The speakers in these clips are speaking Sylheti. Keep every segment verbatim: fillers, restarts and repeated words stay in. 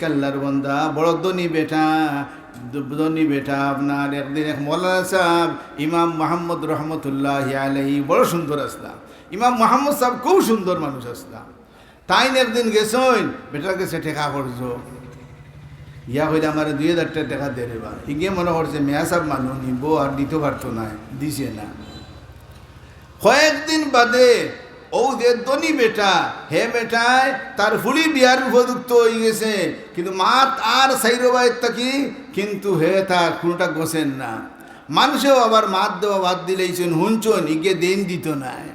আল্লাহর বান্দা, বড় ধনী বেটা, ধনী বেটা আপনার। একদিন এক মৌলানা সাহেব, ইমাম মোহাম্মদ রহমতুল্লাহ আলাইহি, বড় সুন্দর আছলা। ইমাম মোহাম্মদ সাহেব খুব সুন্দর মানুষ আছলা। তাইন একদিন গেছইন, বেটার গেছে টেকা কর্জ। ইয়া কইলা, "আমারে দুই হাজার টেকা দে রে বা।" ইগে মনে করছে মেয়া সাহেব মানু নিবো আর দিতো পারতো নায়, দিছে না। কয়েকদিন বাদে অউ যে ধনী বেটা, হে বেটায় তার ফুড়ি বিয়ার উপযুক্ত অইগেছে, কিন্তু মাত আর চাইরো বাইর থাকি, কিন্তু হে তার কুনুটা গছের না। মানষেও আবার মাত দেওয়া বাদ দিলাইছইন, হুনছইন, ইগে দেইন দিতো নায়।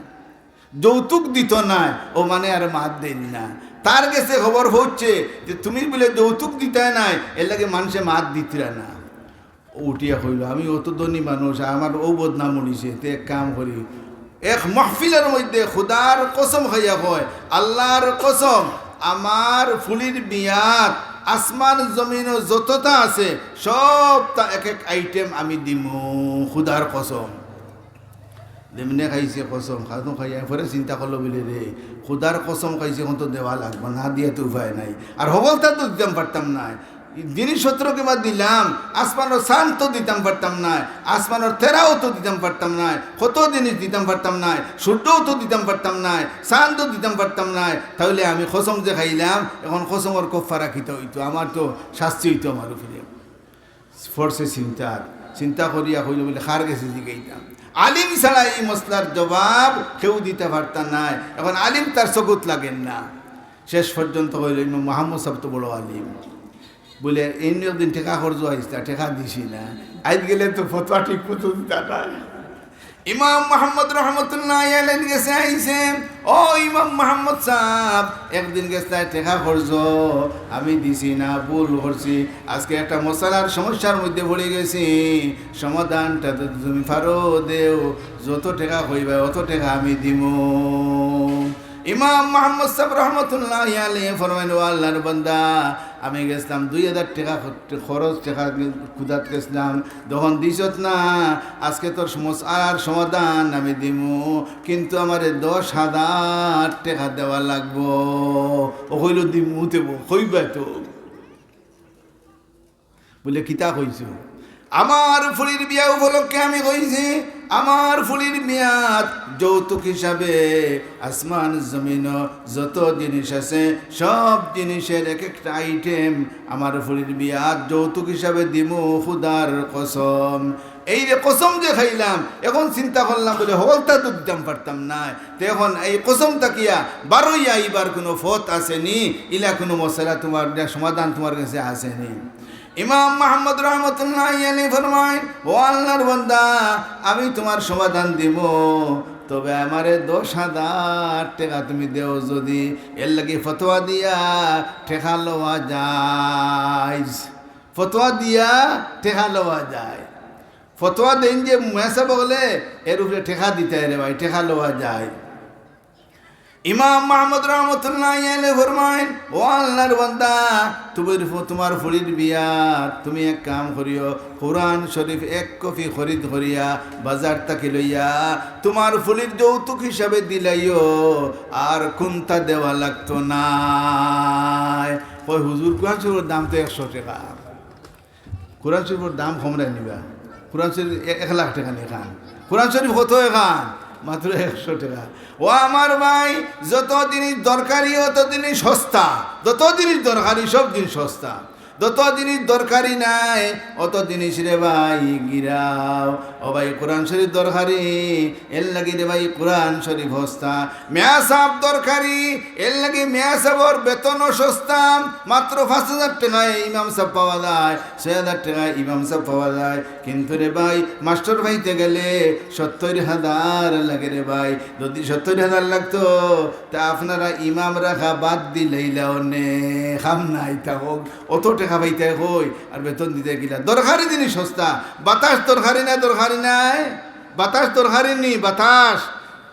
যৌতুক দিতো নায়, অউ মানে আর মাত দেইন না। তার গেছে খবর পৌঁছছে যে তুমি বুলে যৌতুক দিতায় নায়, এরলাগি মানষে মাত দিতরা না। উঠিয়া কইলো, "আমি অত ধনী মানুষ, আমার অউ বদনাম উঠিছে, তে এক কাম করি।" এক মাহফিলর মধ্যে খুদার কসম খাইয়া কয়, "আল্লার কসম, আমার ফুড়ির বিয়াত আসমান জমিনো যততা আছে, সবতা এক এক আইটেম আমি দিমু, খুদার কসম।" যেমনে খাইছে কসম, খাতো খাইয়া পরে চিন্তা করলো বুলে, "রে, খুদার কসম খাইছে, অখন তো দেওয়া লাগবো, না দিয়া তো উপায় নাই। আর হকলতা তো দিতাম পারতাম নায়। জিনিস সত্র কিবা দিলাম, আসমানর চান তো দিতাম পারতাম নায়, আসমানর তেরাও তো দিতাম পারতাম নায়, কত জিনিস দিতাম পারতাম নায়, সূর্যও তো দিতাম পারতাম নায়, চান তো দিতাম পারতাম নায়। তাইলে আমি কসম যে খাইলাম, অখন কসমর কফফারা কিতা অইতো? আমার তো শাস্তি অইতো আমার উপরে।" পড়ছে চিন্তাত, চিন্তা করিয়া কইলো বুলে, "কার গেছে জিগাইতাম?" আলিম ছাড়া ই মসলার জবাব কেউ দিতা পারতা নায়। অখন আলিম তার চকুত লাগের না। শেষ পর্যন্ত কইলো, "ইমাম মোহাম্মদ সাহেব তো বড় আলিম।" বুলে, "এইন একদিন টেকা কর্জ আইছলা, টেকা দিছি না। আইজ গেলে তো ফতোয়া ঠিক মতো দিতা নায়।" ইমাম মোহাম্মদ রহমতুল্লাহ আলাইহির গেছে আইছে, "ও ইমাম মোহাম্মদ সাহেব, একদিন গেছলায় টেকা কর্জ, আমি দিছি না, ভুল করছি। আজকে একটা মসলার সমস্যার মধ্যে পড়ি গেছি, সমাধানটা যদি তুমি পারো দেও, যত টেকা কইবায় অত টেকা আমি দিমু।" ইমাম মোহাম্মদ সাহেব রহমতুল্লাহ আলাইহি ফরমাইন, "ও আল্লার বান্দা, আমি গেছলাম দুই হাজার টেকা খরচ, টেকা খুদাত গেছলাম, যখন দিছত না, আজকে তোর সমস্যার সমাধান আমি দিমু, কিন্তু আমারে দশ হাজার টেকা দেওয়া লাগবো।" অউ কইলো, "দিমু তে বো, কইবায় তো।" বুলে, "কিতা কইছো?" "আমার ফুড়ির বিয়া উপলক্ষে আমি কইছি, আমার ফুড়ির বিয়াত যৌতুক হিসাবে আসমান জমিনো যত জিনিস আছে, সব জিনিসের এক একটা আইটেম আমার ফুড়ির বিয়াত যৌতুক হিসাবে দিমু, খুদার কসম।" এই যে কসম যে খাইলাম, অখন চিন্তা করলাম বুলে, "হকলতা তো দিতাম পারতাম নায়, তে অখন এই কসম থাকিয়া বারইয়া আইবার কুনু পথ আছে নি? ইলা কুনু মসলা তুমার, সমাধান তুমার গেছে আছে নি?" ইমাম মোহাম্মদ রহমতুল্লাহ আলাইহি ফরমাইন, "ও আল্লার বান্দা, আমি তুমার সমাধান দিমু, তবে আমারে দশ হাজার টেকা তুমি দেও যদি, এরলাগি ফতোয়া দিয়া টেকা লওয়া যায়।" ফতোয়া দিয়া টেকা লওয়া যায়। ফতোয়া দেইন যে মেসাব অকলে, এর উপরে টেকা দিতায় রে ভাই, টেকা লওয়া যায়। ইমাম মাহমুদ রহমতুল্লাহ আলাইহি ফরমাইন, "ও আল্লার বান্দা, তুমি ফু-, তুমার ফুড়ির বিয়া, তুমি এক কাম করিও, কোরআন শরীফ এক কপি খরিদ করিয়া বাজার থাকি লইয়া তুমার ফুড়ির যৌতুক হিসাবে দিলাইও, আর কুন্তা দেওয়া লাগতো নায়।" কয়, "হুজুর, কোরআন শরীফর দাম তো একশো টেকা।" কোরআন শরীফর দাম কমরায় নি বা? কোরআন শরীফ এ-, এক লাখ টেকা নি অখান। কোরআন শরীফ কত অখান? মাত্র একশো টেকা। ও আমার ভাই, যত জিনিস দরকারি, অত জিনিস সস্তা। যত জিনিস দরকারি, সব জিনিস সস্তা। যত জিনিস দরকারি নায়, অত জিনিস রে ভাই গিরাও। ও ভাই, কোরআন শরীফ দরকারি, এরলাগি রে ভাই কোরআন শরীফ সস্তা। মেয়াসাব দরকারি, এরলাগি মেয়াসাবর বেতনও সস্তা। মাত্র পাঁচ হাজার টেকায় ইমাম সাব পাওয়া যায়, ছয় হাজার টেকায় ইমাম সাব পাওয়া যায়। কিন্তু রে ভাই, মাস্টর পাইতে গেলে সত্তইর হাজার লাগে রে ভাই। যদি সত্তইর হাজার লাগতো, তে আপনারা ইমাম রাখা বাদ দিলাইলা অনে, কাম নাই তা অত টেকা পাইতায় কই, আর বেতন দিতায় কিলা? দরকারি জিনিস সস্তা। বাতাস দরকারি না, দরকারি নায়? বাতাস দরকারি নি? বাতাস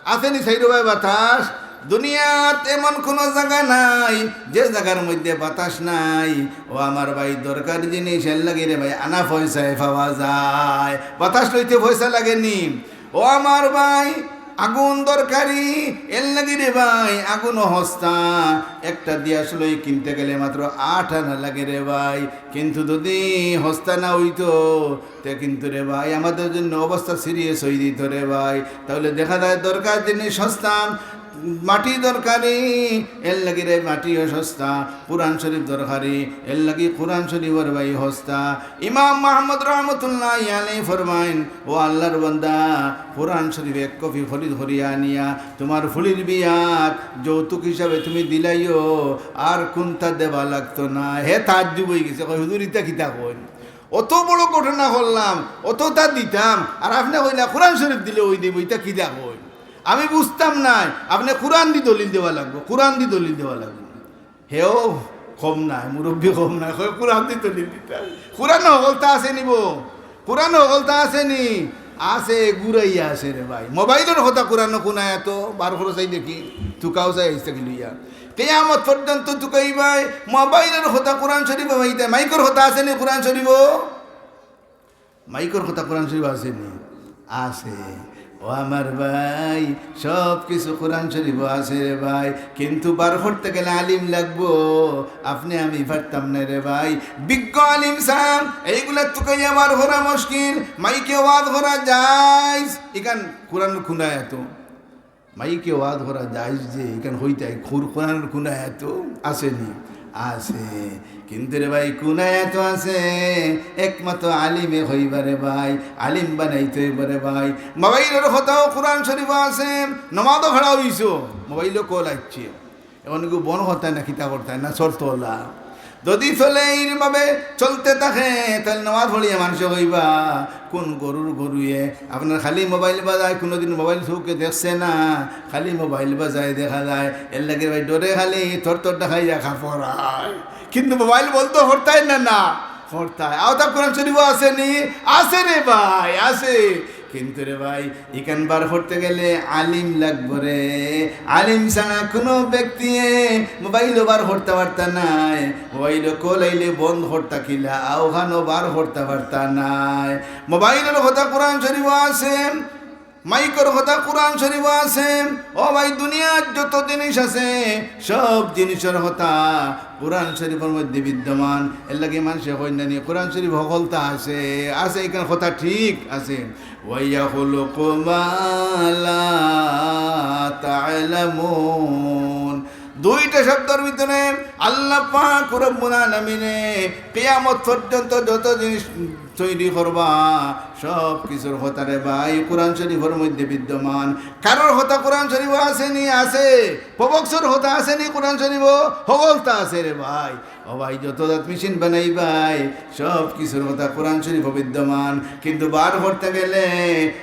আছে নি চাইরোবায় বাতাস? দুনিয়াত এমন কুনু জাগা নাই যে জাগার মধ্যে বাতাস নাই। ও আমার ভাই, দরকারি জিনিস এরলাগি রে ভাই, আনা পয়সায় পাওয়া যায়, বাতাস লইতে পয়সা লাগে নি। ও আমার ভাই, আগুন দরকারি, এর লাগি রে ভাই, আগুনও হস্তা। একটা দিয়াশলাই কিনতে গেলে মাত্র আট আনা লাগে রে ভাই, কিন্তু যদি হস্তা না অইতো, তে কিন্তু রে ভাই, আমাদের জন্য অবস্থা সিরিয়াস অই দিত রে ভাই। তাহলে দেখা যায় দরকার জিনিস হস্তা, মাটি দরকারি, এর লাগি রে মাটিও হস্তা, কোরআন শরীফ দরকারি, এর লাগি কোরআন শরীফ রে ভাই হস্তা। ইমাম মাহমুদ রহমতুল্লাহ আলাইহি ফরমাইন, "ও আল্লাহর বান্দা, কোরআন শরীফ এক কপি খরিদ করিয়া আনিয়া তুমার ফুড়ির বিয়াত যৌতুক হিসাবে তুমি দিলাইও, আর কুন্তা দেওয়া লাগতো না।" হে তাজ্জুব অই গেছে, কয়, "হুজুর, ইতা কিতা কইন? অত বড় ঘটনা করলাম, অততা দিতাম, আর আপনে কইলা কোরআন শরীফ দিলে অই দিবো, ইতা কিতা কইন? আমি বুঝতাম নায়, আপনে কোরআন দি দলিল দেওয়া লাগবো, কোরআন দি দলিল দেওয়া লাগবো।" হেও কম নায়, মুরব্বি কম নায়, কয়, "কোরআন দি দলিল দিতাম।" কোরআনো হকলতা আছে নি বো? কোরআনো হকলতা আছে নি? আছে, ঘুরাইয়া আছে রে ভাই। মোবাইলর কথা কোরআনো কুন আয়াতো বার করো চাই দেখি, তুকাও চাই আইস থাকি লইয়া। কিয়ামত পর্যন্ত তুকাইবায়, মোবাইলর কথা কোরআন শরীফো পাইতায়, মাইকর কথা আছে নি কোরআন শরীফো? মাইকর কথা কোরআন শরীফো আছে নি? আছে। ও আমার ভাই, সব কিছু কোরআন শরীফো আছে রে ভাই, কিন্তু বার করতে গেলে আলিম লাগবো। আপনে আমি পারতাম না রে ভাই, বিজ্ঞ আলিম সাব, এইগুলা তুকাইয়া বার করা মুশকিল। মাইকে ওয়াজ করা জায়েজ, ইখান কোরআনর কুন আয়াতো? মাইকে ওয়াজ করা জায়েজ যে, ইখান কইতায়, কোর-, কোরআনর কুন আয়াতো আছে নি? আছে। কিন্তু রে ভাই, কুন আয়াতো আছে? একমাত্র আলিমে কইবা রে ভাই, আলিম বানাইতে অইবো রে ভাই। মোবাইলর কথাও কোরআন শরীফো আছে, নমাজো খাড়া অইছো, মোবাইলো কল আইছে। এখন কি বন্ধ করতায় না কিতা করতায় না চলতোলা? যদি চলে এইভাবে চলতে থাকে, তাইলে নমাজ পড়িয়া মানষে কইবা, "কুন গরুর গরুয়ে আপনার খালি মোবাইল বাজায়, কুনুদিন মোবাইল চউখে দেখছে না, খালি মোবাইল বাজায় দেখা যায়, এর লাগি ভাই ডরে খালি থরথর দেখাইয়া কাপড়ায়।" কিন্তু মোবাইল বন্ধ করতায় না, না করতায়। আওতা কোরআন শরীফো আছে নি? আছে রে ভাই, আছে। কিন্তু রে ভাই, ইখান বার করতে গেলে আলিম লাগবো রে। আলিম ছাড়া কুনু ব্যক্তিয়ে মোবাইলও বার করতা পারতা নায়। মোবাইলো কল আইলে বন্ধ করতা কিলা, অউখানও বার করতা পারতা নায়। মোবাইলর কথা কোরআন শরীফো আছে, মাইকর কথা কোরআন শরীফো আছে। ও ভাই, দুনিয়ার যত জিনিস আছে, সব জিনিসর কথা কোরআন শরীফর মধ্যে বিদ্যমান। এর লাগি মানষে কইন না নি, কোরআন শরীফো হকলতা আছে, আছে, ইখান কথা ঠিক আছে। "ওয়া ইয়াখলুকু মা লা তা'লামুন।" দুইটা শব্দর ভিতরে আল্লাহ পাক রব্বুল আলামিনে কিয়ামত পর্যন্ত যত জিনিস তৈরি করবা, সব কিছুর কথা রে ভাই কোরআন শরীফর মধ্যে বিদ্যমান। কারোর কথা কোরআন শরীফো আছে নি? আছে। প্রবক্তর কথা আছে নি কোরআন শরীফো? হকলতা আছে রে ভাই। ও ভাই, যত জাত মেশিন বানাইবায়, সব কিছুর কথা কোরআন শরীফো বিদ্যমান, কিন্তু বার করতে গেলে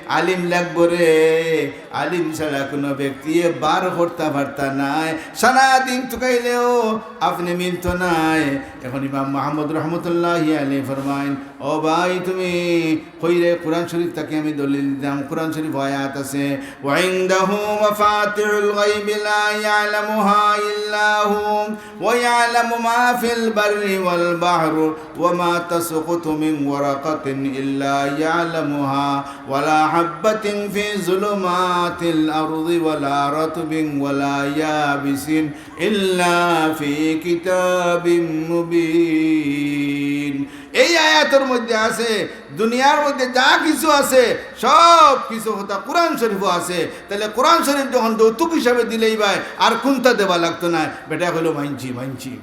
আলিম লাগবো রে। আলিম ছাড়া কুনু ব্যক্তিয়ে বার করতা পারতা নায়। সারাদিন তুকাইলেও আপনে মিলতো নায়। এখন ইমাম মাহমুদ রহমতুল্লাহি আলাইহি ফরমাইন, "ও ভাই, তুমি কইরে কোরআন শরীফ থাকি আমি দলিল দিতাম।" কোরআন শরীফো আয়াত আছে, "ওয়া ইনদাহু মাফাতিহুল গায়বি লা ইয়ালামুহা ইল্লা হু, ওয়া ইয়ালামু মা ফিল বাররি ওয়াল বাহর, ওয়া মা তাসকুতু মিন ওয়ারাকাতিন ইল্লা ইয়ালামুহা, ওয়া লা হাব্বাতিন ফি যুলুমাতিল আরদি, ওয়া লা রাতবিন ওয়া লা ইয়াবিসিন, ইল্লা ফি কিতাবিম মুবিন।" এই আয়াতর মধ্যে আছে, দুনিয়ার মধ্যে যা কিছু আছে, সব কিছু কথা কোরআন শরীফো আছে। তাইলে কোরআন শরীফ যখন যৌতুক হিসাবে দিলাইবায়, আর কুন্তা দেওয়া লাগতো নায়। বেটায় কইলো, "মানছি, মানছি।"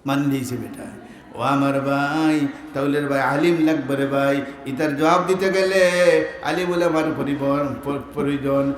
মানি লাইছে বেটায়। ও আমার ভাই, তাইলে রে ভাই আলিম লাগবো রে ভাই। ইতার জবাব দিতে গেলে আলিম উলামার পরিবহন-, প-, প্রয়োজন।